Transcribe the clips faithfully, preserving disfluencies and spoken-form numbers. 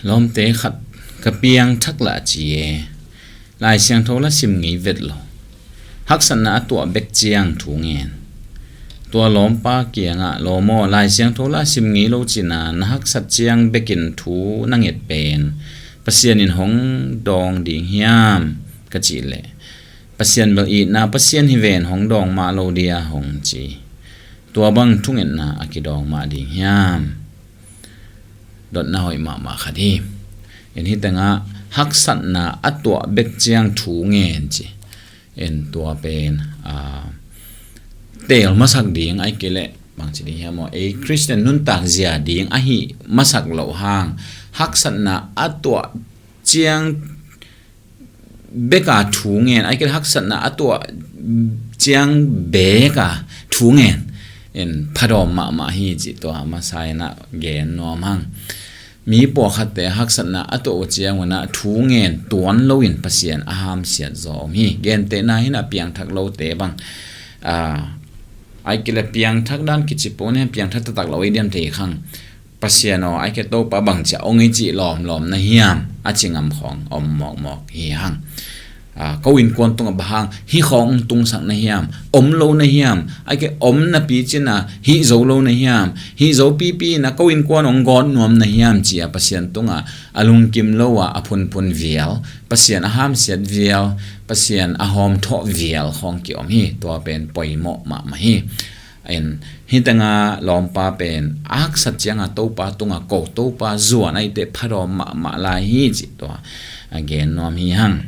Lawmte, khat ka piangthak lah ci e, Lai Siangtho lah sim ngei vet lo. Haksatna a tuah bek ciang thu ngen. Tua lawmpa kiangah, "Lawm aw, Lai Siangtho lah sim ngei lo cina na haksat ciang bekin thu na nget pen Pasian in hong dawng ding hiam?" ka cih leh, "Pasian bel itna Pasian hi ven, hong dawng mah lo dia," hong ci. Tua bang thungetna a kidawng mah ding hiam? Dotna hoih mahmah khat hi. En, hih tengah haksatna a tuah bek ciang thu ngen ci. En, tua pen, a, teel masak ding, ahih kei leh bangci ding hiam aw, ei Khristian nuntak zia ding ahi masak loh hang, haksatna a tuah ciang beka thu ngen, ahih kei leh haksatna a tuah ciang beka thu ngen, en, phadawm mahmah hi cih tua masa in ah gen nuam hang. Mi pawlkhatte haksatna a tuah uh ciangun ah thu ngen tuan loin Pasian a hamsiat zaw om hi. Gentehna in ah piangthak lote bang, a, ahih kei leh piangthak dan kici pong in, piangthak taktak lo i diam thei khang. "Pasian aw, ahih kei leh Topa bang ci a hong i cih lawmlawm na hiam?" a ci ngam khawng om mawkmawk hi hang. A, ko innkuan tungah bang hang hih khawng hong tungsak na hiam? Om lo na hiam? Ahih kei leh om napi cin ah hih zo lo na hiam? Hih zo pipi in ah ko innkuan hong gawt nuam na hiam ci a Pasian tungah a lungkim lo ah a phunphun vial, Pasian a hamsiat vial, Pasian a hawmthawh vial khawng kiom hi. Tua pen poimawh mahmah hi. En, hih tengah lawmpa pen a haksat ciangah Topa tungah ko, Topa zuan ahih teh phadawm mahmah lai hi cih tua a gen nuam hi hang.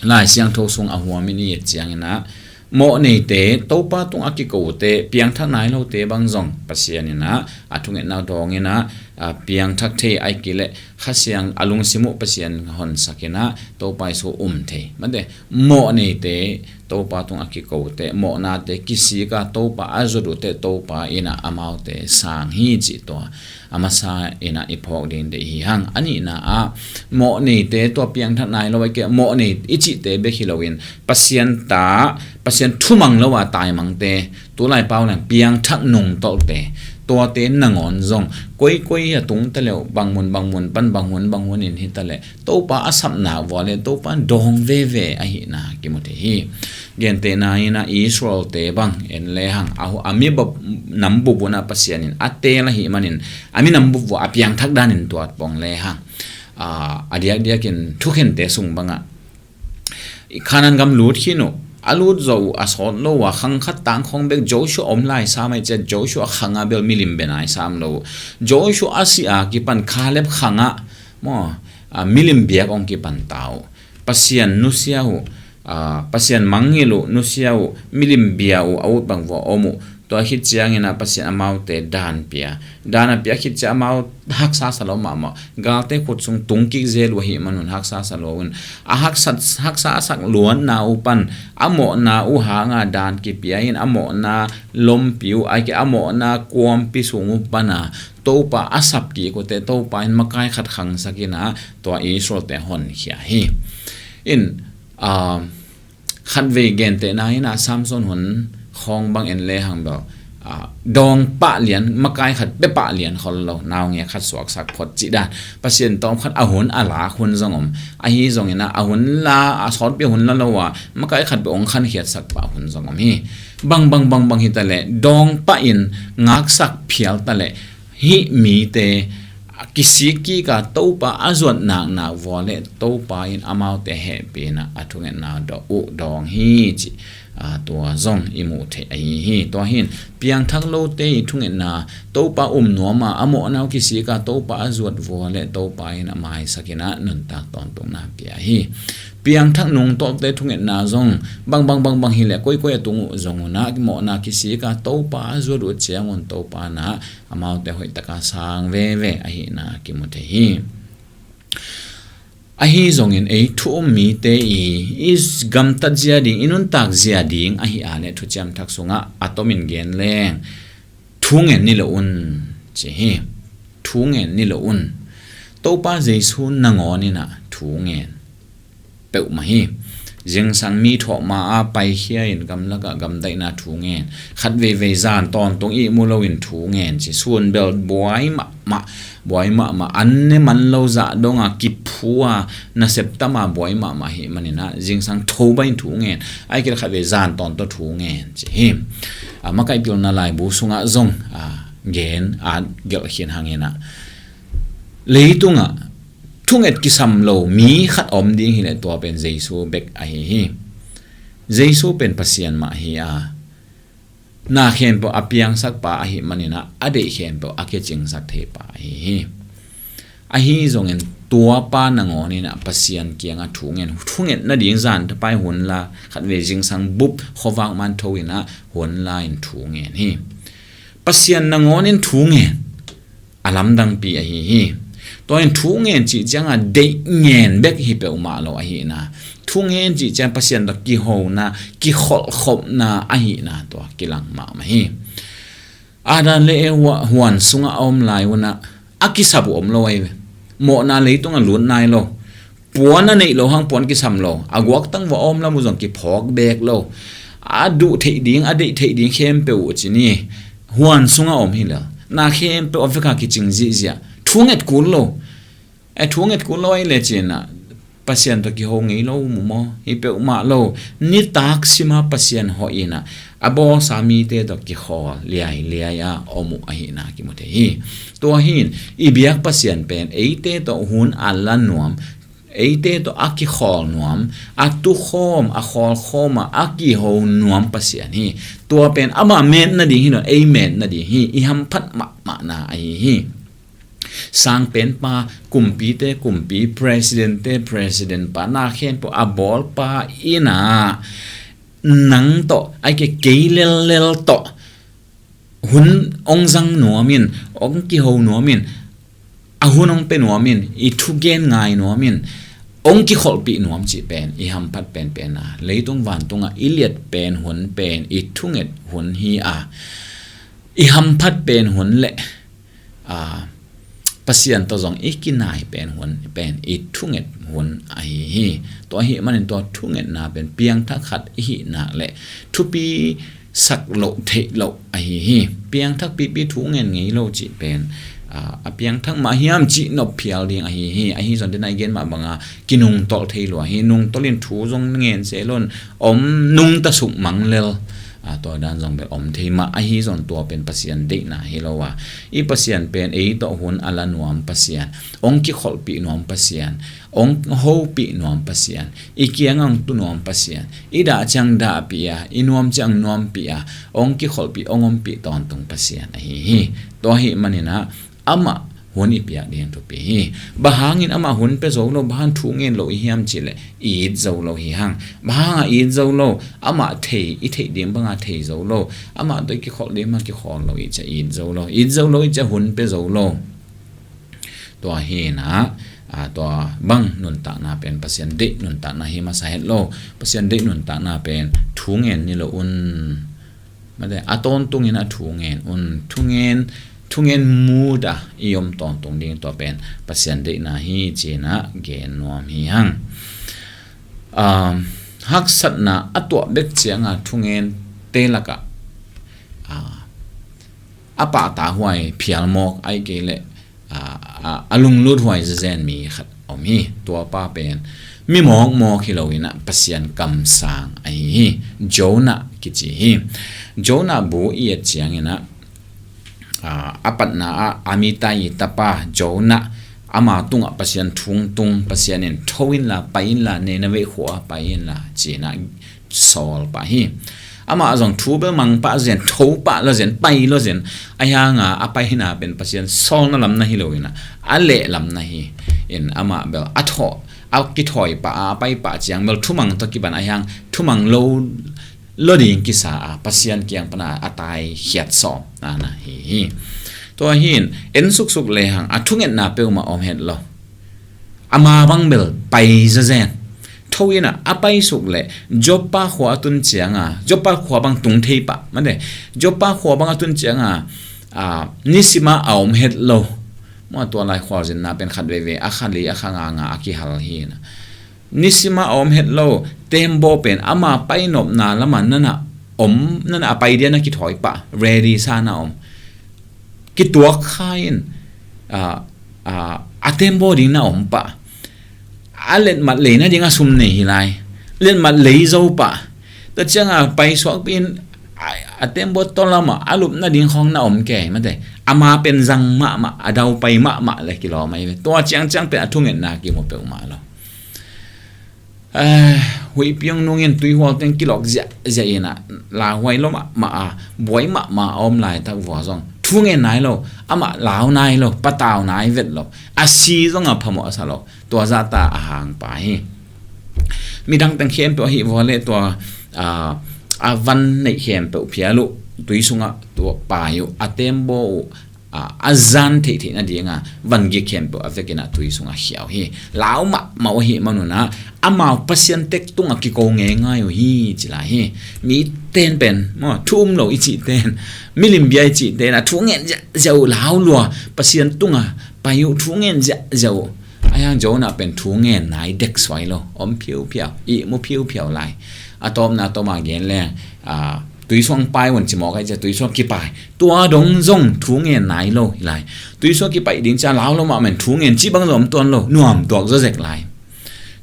Lai Siangtho sung a huam in i et ciangin ah, mawhneite, Topa tungah a kikote, piangthak nai lote bang zong Pasian in ah a thungetna dawng in ah, a, piangthak thei, ahih kei leh Kha Siang a lungsim uh Pasian honsak in ah Topa Jesu um thei. Mate, mawhneite, Topa tungah a kikote, mawhnate kisik a Topa a zuat uhte Topa in ah amaute sang hi cih tua a masa in ah i phawk ding deih hi hang. A nihna ah, mawhneite, tua piangthak nai lo, ahih kei leh mawhnei i cihte bek hi loin, Pasian ta, Pasian thumang lo a taimangte, tulai pau leng piangthak nungtolhte, tuate nangawn zong koikoi a tung ta leh uh, bang mun bang mun pan bang hun bang hun in hi ta leh, Topa a sapna vua leh Topa dawng veve ahihna kimu thei hi. Gentehna in ah Israelte bang en lehang, a, a mi bap, nam bup un ah Pasian in a teel ahih manin, a mi nam bup vua a piangthak danin tuat pong lehang, a, a diakdiakin thukhente sung bangah, Kanaan gam lut khin uh, a lut zawh uh a sawt lo uh a, khang khat tang khawng bek Joshua om lai sam ahih ciang, Joshua khangah bel milim bia nai sam lo uh. Joshua a si a kipan Kaleb khangah maw, a, milim biak hong kipan ta uh. Pasian nusia uh, a, Pasian mangngilh uh, nusia uh, milim bia uh, a ut bang vua om uh. Tua khit ciangin ah Pasian amaute daan pia. Daan a pia khit ciang amau haksa sa lo mahmah. Galte khut sung tung kik zel uh ahih manun haksa sa lo un, a haksa, haksa a sak luatna uh pan, a mawhna uh hanga daan kipia in, a mawhna lompi uh, ahih kei leh a mawhna kuampi sung uh pana Topa a sap kik uh teh, Topa in makai khat khangsak in ah tua Israelte honkhia hi. In, a, khatvei gentehna in ah Samson hun khawng bang en lehang bel, a, dawng pah lian, makai khat pia pah lian khol lo, naungek khat suaksak phot cih dan. Pasian tawm khat a hun a lak hun zong om. Ahi zongin ah, a hun la, a sawtpi hun la lo a, makai khat pia hong khankhiatsak pah hun zong om hi. Bang, bang, bang, bang hi ta leh, dawng pah in ngaksak phial ta leh, hih mite a kisik kik a Topa a zuat naknak vua leh Topa in amaute hehpihna a thungetna dawh uh dawng hi cih, a, tua zong i muh theih ahi hi. Tua hi in piangthak lote i thungetna, Topa um nuam a, a mawhna uh kisik a Topa a zuat vua leh Topa in a maisak in ah nuntak tawntungna pia hi. Piangthak nungtolhte thungetna zong bang, bang, bang, bang hi leh, koikoi a tung uh zong un ah mawhna kisik a Topa a zuat uh ciangun Topa in ah amaute hoihtaka sang veve ahihna kimu thei hi. Ahi zongin ei thu um mite i, i gamtat zia ding, i nuntak zia ding ahi a leh Thuciam Thak sungah a tomin gen leng, thu ngen ni lo un ci hi. Thu ngen ni lo un. Topa Jesu nangawn in ah thu ngen peuhmah hi. Zingsang mi thawh ma a paikhia in gamlakah gamdaihna thu ngen. Khat veivei zan tawntung ihmu loin thu ngen ci. Sun bel buai mahmah, buai mahmah. An ne man lo zah donga kiphua nasep tama buai mahmah hi maninah zingsang thoba in thu ngen. Ai kil khat vei zan tawntung thu ngen ci hi. A makaih pilna laibu sungah zong a gen a gelh khin hanginah leitungah thunget kisam lo mi khat om ding hileh tua pen Jesu bek ahi hi. Jesu pen Pasian mah hi a, na khempeuh a piangsak pa ahi maninah a deih khempeuh a kicingsak thei pa ahi hi. Ahi zongin tua pa nangawninah Pasian kiangah thu ngen, thunget nading zan tapai hun la khat vei zingsang bup khuavak man tho inah hun la in thu ngen hi. Pasian nangawnin thu ngen a lamdangpi ahi hi. Tua in thu ngen cih cianga deih ngen bek hi peuhmah lo ahihna, thu ngen cih ciang Pasian tawh kihona, kikholhkhopna ahihna tua kilang mahmah hi. Adam le Eva huan sungah a om lai unah a kisap uh om lo ahi ve. Mawhna leitungah lut nai lo. Puan a neih loh hang puan kisam lo, a guaktang vua a om lam uh zong kiphawk beek lo. A duh theih ding, a deih theih ding khempeuh uh ci ni. Huan sungah om hi lel, na khempeuh a veka kicing zihziah. Thunget kul lo. E, thunget kul lo ahi le cinah Pasian tawh kiho ngei lo mu maw? Hi peuhmah lo. Nitak sima Pasian hawh inah a bawlsa mite tawh kikhawl liailiai a om uh ahihna kimu thei hi. Tua hin i biak Pasian pen eite tawh hun a la nuam, eite tawh a kikhawl nuam, a tukhawm, a khawlkhawm a, a kiho nuam Pasian hi. Tua pen amah met nading hi lo, ei met nading hi. I hamphat mahmahna ahi hi. Sangpenpa, kumpite kumpi, presidentte president pa, na khempeuh a bawlpa inah nang tawh ai ke kei lellel tawh hun ong zang nuamin, ong kiho nuamin, a hun ong pe nuamin, i thugen ngai nuamin, ong kikholhpih nuam cih pen i hamphat penpen a, leitung vantungah i liat pen hun pen i thunget hun hi a, i hamphat pen hun le a, Pasian tawh zong i kinai pen hun pen i thunget hun ahi hi. Tua ahi manin tua thungetna pen piangthak khat i hihna le thupi sak loh theih loh ahi hi. Piangthak pipi thu ngen ngei lo cih pen a, a piangthak mah hiam cih nop phial ding ahi hi. Ahi zong dena i gen mah banga kinungtolh thei lua hi. Nungtolh in thu zong ngen se lon om nungta suk mang lel. A, tua dan zong bel om thei mah ahi zong tua pen Pasian deihna hi lo a. I Pasian pen ei tawh hun a la nuam Pasian, ong kikholhpih nuam Pasian, ong hopih nuam Pasian, i kiang ang tu nuam Pasian, i dah ciang dahpih a, i nuam ciang nuampih a, ong kikholhpih ong ompih tawntung Pasian ahi hi. Tua ahi maninah amah hun i piak ding thupi hi. Bang hangin amah hun pe zo lo, bang hang thu ngen lo i hiam cihleh i it zo lo hi hang. Bang hangah i it zo lo, amah thei, i theih ding banga thei zo lo, amah tawh i kikholh ding banga kikholh lo i ciah i it zo lo, i it zo lo i ciah hun pe zo lo. Tua hinah a, tua bang nuntakna pen Pasian deih nuntakna hi masa het lo. Pasian deih nuntakna pen thu ngen ni lo un. Mate, a tawntungin a thu ngen un, thu ngen, thu ngen muda i om tawntung ding tua pen Pasian deihna hi cinah gen nuam hi hang. Um, haksatna a tuah bek cianga thu ngen te lakah a, a pahta huai phial mawk ai kei leh a, a, a lunglut huai zazen mi khat om hi. Tua pa pen mi mawkmawk hi loinah Pasian kamsang ahi hi. Jonah kici hi. Jonah bu i et cianginah a, a patna ah Amittai tapa Jonah ama tungah Pasian thungtung, Pasian in tho inla pai inla, Nineveh khua pai inla cinah sawl pah hi. Amah zong thu bel mang pah zen, tho pah lo zen, pai lo zen. Ahi hanga a paina pen Pasian sawlna lam na hi loinah a leh lam na hi. In amah bel a thawh, a kithawi pah a, a pai pah ciang bel thumang tawh kiban ahi hang thumang lo, lo ding kisa a, Pasian kiang pana a tai khiat sawm na na hi hi. Tua hin en suksuk lehang a thungetna peuhmah om het lo. Ama bang bel pai zazen. Tho inah a paisuk leh Joppa khua a tun cianga, Joppa khua bang tung thei pah mate, Joppa khua bang a tun cianga a, nisima a om het lo. Mua tua lai khualzinna pen khat veivei a kha li a kha nganga a kihal hinah Nisima a om het lo tembaw pen ama painopna lama nana om, nana a pai dia na kithawi pah, ready sa na om. Kituak kha in, a, a, a tembaw ding na om pah. A letmat lei nading a sum nei hi lai. Letmat lei zo pah. Tua cianga paisuak in a, a tembaw tawlama a lup nading khawng na om kei mate. Ama pen zang mahmah, a dau pai mahmah le kilawm ahi ve. Tua ciangciang pen a thungetna kimu peuhmah lo. Eh, huihpi hong nungin tuihual teng kilawk ziahziah inah, lauhuai lo mahmah a, buai mahmah a om laitak vua zong thungen nai lo, amah lau nai lo, patau nai vet lo, a si zong a phamawh a sa lo, tua zahta a hangpa hi. Midang teng khempeuh ahi vua le tua, a, a van neih khempeuh phial uh, tui sungah tua pai uh, a tembaw uh, a, a zan theihtheih nadinga van gik khempeuh a vekinah tui sungah khiau hi. Lau mahmah uh ahi manunah amau Pasian tek tungah kiko ngeingai uh hi, ci lai hi. Mi ten pen maw, thu um lo i cih ten, milim bia i cih tenah thu ngen ziahziah uh, lau lua, Pasian tungah pai uh, thu ngen ziahziah uh. A hiang Jonah pen thu ngen nai dek suai lo, om phiuphiau, ihmu phiuphiau lai. A tawpna tawma gen leng, a, tui suang pai un ci mawk ahi cia, tui suang kipai. Tua dong zong thu ngen nai lo hi lai. Tui suang kipai ding cia lau lo mahmah in thu ngen cih bang zong om tuan lo, nuam tuak zawzek lai.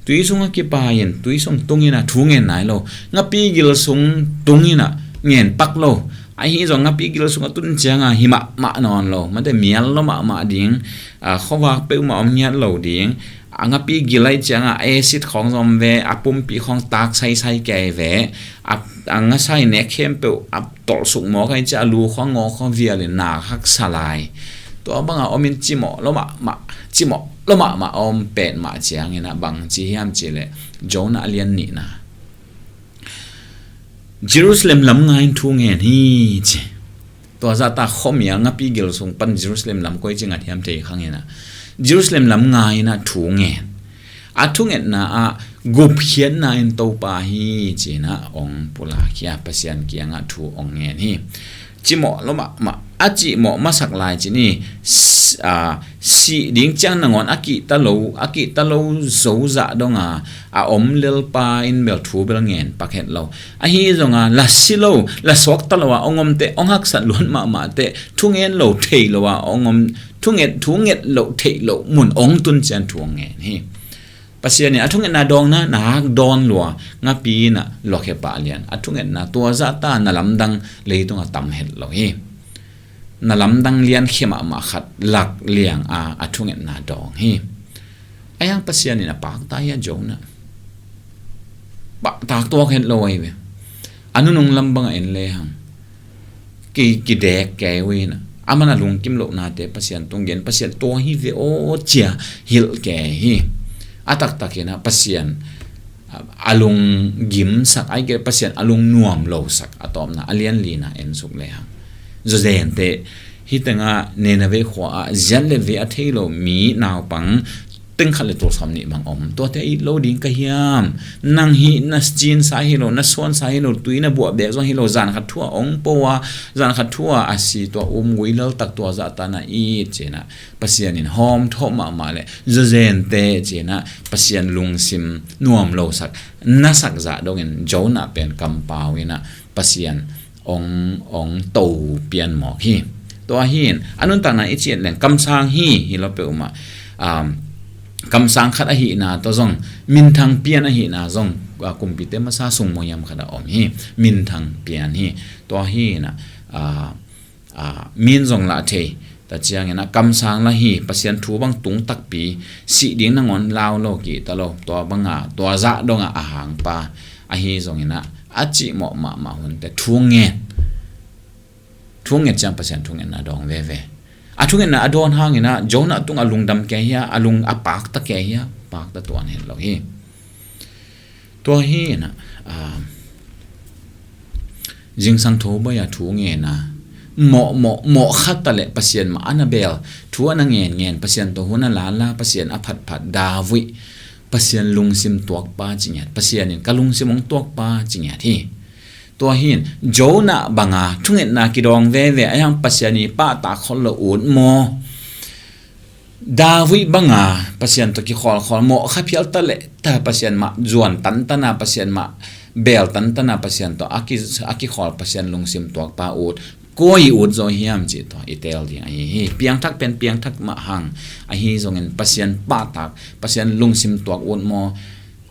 Tui sungah kipai in, tui sung tung inah thu ngen nai lo. Ngapi gil sung tung inah ngen pak lo. Ahi zong ngapi gil sungah tun cianga hi mahmah nawn lo. Mate mial lo mahmah ding, a, khuavak peuhmah om ngiat lo ding. A ngapi gil ahi cianga acid khawng zong om ve, a pumpi khawng tak saisai kei ve, a, a ngasai nek khempeuh a tolhsuk mawk ahi cia, a lu khawng ngaw khawng vialin nak haksa lai. Tua banga omin cimawh lo mahmah, cimawh lo mahmah a om petmah cianginah bang ci hiam cihleh, Jonah a lian nihna, Jerusalem lam ngai in thu ngen hi ci. Tua zahta khuamial ngapi gil sung pan Jerusalem lam koi ci ngat hiam thei khanginah Jerusalem lam ngai inah thu ngen. A thungetna ah gupkhiatna in Topa hi cinah ong pulakkhia, Pasian kiangah thu ong ngen hi. Cimawh lo mahmah, a cimawh masak lai cini, s-, a, sih ding ciang nangawn a kihta lo, a kihta lo zozah donga a om lelpa in bel thu bel ngen pak het lo. Ahi zonga la si lo, la suakta lo a ong om teh, ong haksat luat mahmah teh, thungen lo thei lo a ong om, thunget, thunget lo thei lo mun ong tun cian thu ong ngen hi. Pasian in a thungetna dawngna nak dawn lua, ngapi inah luakhia pah lian. A thungetna tua zahta na lamdang leitungah tam het lo hi. Na lamdang liankhia mahmah khat lak liang a, a thungetna dawng hi. A hiang Pasian in a pakta hi a Jonah. Paktak tuak het lo ahi ve. A nunung lam bangah en lehang ki, kidek kei uh inah, aman a lungkim lohnate Pasian tung gen, Pasian tua hi ve aw cia hilh kei hi. A taktakinah Pasian a, a lunggimsak, aike Pasian a lungnuam losak, a tawpna a lian lina ensuk lehang. Zawzente, hih tengah Nineveh khua ah ziat le ve a thei lo mi naupang teng khat le tul sawm nih bang om. Tuate it lo ding ka hiam? Nang hih na cinsa hi lo, na suansa hi lo, tui na buah bek zong hi lo, zan khat thu a ong po a, zan khat thu a a si tua um gui laltak tua zahta na it cinah Pasian in hawmthawh mahmah le zawzente cinah Pasian lungsim nuam losak, nasak zah dongin Jonah pen kampau inah Pasian ong, ong to pian mawk hi. Tua hi in, a nuntakna i ciat leng kamsang hi, hi lo peuhmah. Um, kamsang khat ahihna tawh zong, minthang pian ahihna zong, a, kumpite masa sung muhiam khat a om hi, minthang pian hi. Tua hi inah, a, a, min zong lah thei, ta cianginah kamsang lah hi, Pasian thu bang tung takpi, sih ding nangawn lau lo kihta lo, tua banga, tua zah dongah a hangpa, ahi zonginah, a cihmawh mahmah hunte thu ngen. Thu nget ciang Pasian thungetna dawng veve. A thungetna a dawn hanginah Jonah tungah lungdam kei hia, a lung a pakta kei hia, pakta tuan het lo hi. Tua hi inah, a, zingsang tho baih a thu ngen a, mawh, mawh, mawh khat a le Pasian mah a na bel, thu a na ngen ngen, Pasian tawh hun a lala, Pasian a phatphat, David, Pasian lungsim tuakpa ci ngiat, Pasian in ka lungsim hong tuakpa ci ngiat hi. Tua hi in, Jonah banga thungetna kidawng veve, a hiang Pasian i pahtak khol lo ut maw? David banga Pasian tawh kikhawlkhawl, mawh kha phial ta leh ta Pasian mah zuan tantana, Pasian mah beel tantana, Pasian tawh a ki, a kikhawl, Pasian lungsim tuakpa ut, koi ut zaw hiam cih tawh i teel ding ahi hi. Piangthak pen piangthak mah hang, ahi zongin Pasian pahtak, Pasian lungsim tuak ut maw,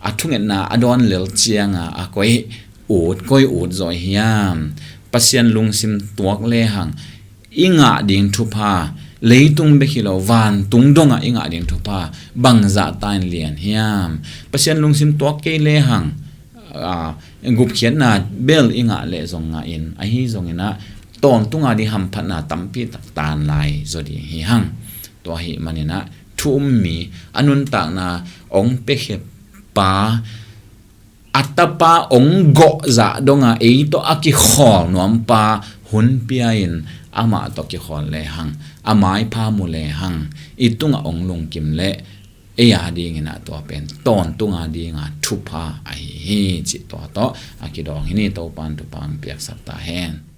a thungetna a dawn lel cianga a koi ut, koi ut zaw hiam? Pasian lungsim tuak lehang i ngah ding thupha, leitung bek hi lo, vantung dongah i ngah ding thupha bangzah ta in lian hiam? Pasian lungsim tuak kei lehang, aa, gupkhiatna bel i ngah leh zong ngah in, ahi zonginah tawntunga ding hamphatna tampi tak tan lai zaw ding hi hang. Tua ahih maninah thu um mi, a nuntakna ong piakhia pa, a tapa ong gawh zah donga ei tawh a kikhawl nuampa hun pia-in amah tawh kikhawl lehang, a maipha mu lehang, i tungah ong lungkim leh ei a dinginah tua pen tawntunga dinga thupha ahi hi, cih tua tawh a kidawng hi ni. Topan thupha ong piaksak ta hen.